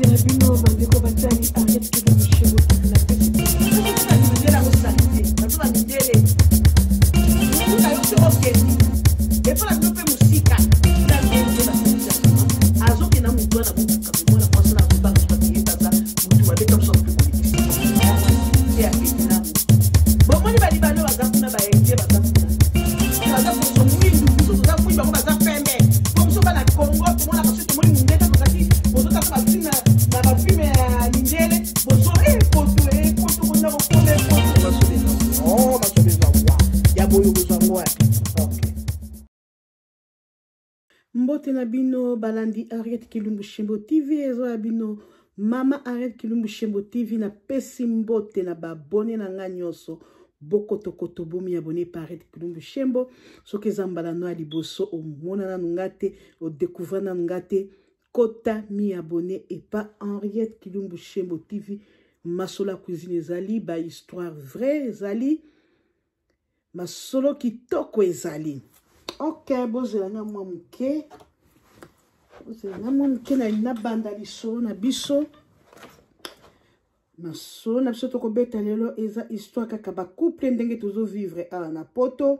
Mbote na bino bandeko batali Ariette Kilumbu Shebo TV na pesi mindele yango salite bato ba mindele mutu na yo soki okende epa na bino mpe mosika na ndenge basalisa azokenda motu wana motuka mwana mwasi na azobanga soki ye aza motu mabe ta mosu akoki kolekisa te akende na bomoni balibano baza kuna baindie baza kuna baza poso mwindu biso toza mwindu bango baza pembe po biso bana congo tomonaka soki tomoni mundele tozalaki bozotaka bafilme na bafilme ya mindele bozo poto poto kona kokoma poto masobe masobe ezwa wa ya boye okozwa ngo wapi? Mbote na bino balandi Ariette Kilumbu Shembo TV, ezo ya bino mama Ariette Kilumbu Shembo TV. Na pesi mbote na babone na nga nyonso, bokotokoto bomi abonné par Ariette Kilumbu Shembo. Soki eza mbala no ya liboso omona nanu nga te, odecouvrir nanu nga te, kota mi abonné epa Henriette Kilumbu Shembo TV. Masolo ya cuisine ezali, ba histoire vraie ezali, masolo kitoko ezali. Ok, bozela nga mwa moke, bozela nga mwa moke na nabanda lisolo na biso. Masolo na biso tokobeta lelo eza histoire kaka ba couple ndenge tozovivre awa na poto.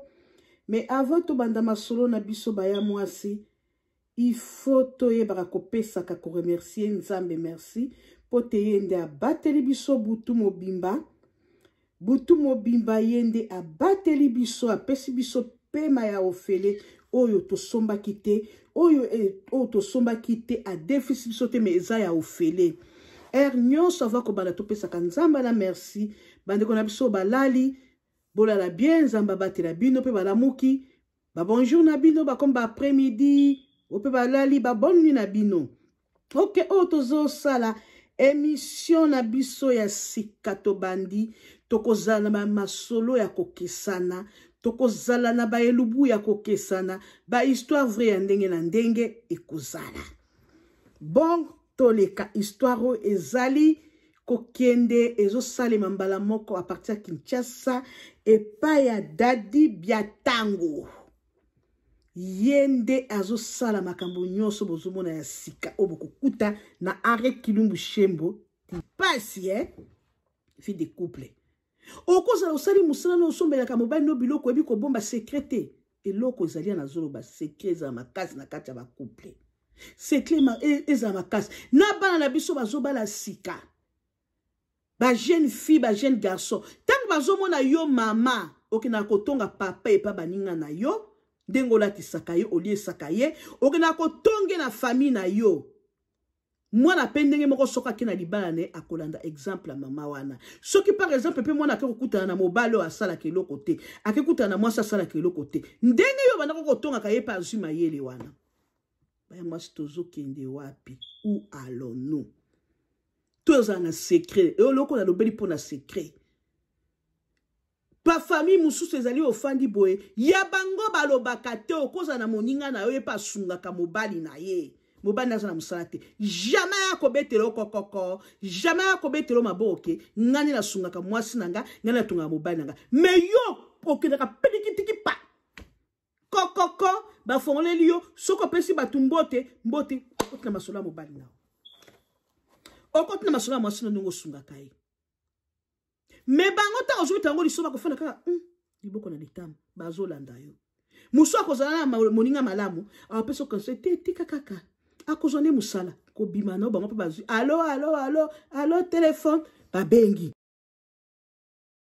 Mais avant tobanda masolo na biso, baya mwasi, il faut toyebaka kopesaka koremercier Nzambe merci mpo te ye nde abateli biso butu mobimba, butu mobimba ye nde abateli biso, apesi biso pema ya ofele oyo tosombaki te, oyo oyo tosombaki te, adefisi biso te, mais eza ya ofele. Heure nyonso ava kobanda topesaka Nzambe na merci. Bandeko na biso balali, bolala bien, Nzambe abatela bino mpe balamuki. Ba bonjour na bino, bakomi ba après-midi, ope balali, ba bonne nuit na bino. Ok, oyo tozosala émission na biso ya sika tobandi, tokozala na ba masolo ya kokesana, tokozala na ba elubu ya kokesana, ba histoire vraie ya ndenge na ndenge ekozala. Bon, toleka histoire oyo ezali kokende ezosalema mbala moko a partir ya Kinshasa epai ya Dadi Biatango. Ye nde azosala makambo nyonso bozomona ya sika oyo bokokuta na Henriette Kilumbu Shembo. Pasi vie de couple. Okozala osali mosala na osombelaka mobali no biloko, oyebi kobomba secret te. Eloko ezali ya nazoloba, secret ezala makasi na kati ya ba couple. Secret ezala makasi na bana na biso bazobala sika, ba jeune fille, ba jeune garçon, ntango bazomona yo mama okendaka kotonga papa epa baninga na yo, ndenge olatisaka ye, oliesaka ye, okendaka kotonge na famille na yo. Mwana pe ndenge moko soki ake na libala na ye akolanda exemple ya mama wana. Soki par exemple pe mwana ake kokutana na mobali oyo asalaka eloko te, ake kutana na mwasi asalaka eloko te, ndenge yo bandako kotongaka ye pe azwi mayele wana. Baya mwasi, tozokende wapi? Où allons-nous? Tozala na secret. Eloko nalobeli mpo na secret. Pa famille mosusu ezali ofandi boye ya bango balobaka te, okozala na moninga na yo ye mpe asungaka mobali na ye, mobali aza na mosala te, jamais akobetela yo kokoko, jamais akobetela yo maboko ke ngai nde nasungaka mwasi na nga, ngai natungaka mobali na nga. Mais yo okendaka pilikitiki pa kokoko, bafongoleli yo, soki opesi bato mbote mbote, okoti na masolo ya mobali na yo, okoti na masolo ya mwasi na ndenge osungaka ye. Me bango ntango ozobeta yango liso bakofanda kaka liboko na litama, bazolanda yo. Mosu akozala na moninga malamu, apesa conseil te, tika kaka akozwa nde mosala kobima na bango mpe bazwi alo alo alo alo telefone babengi.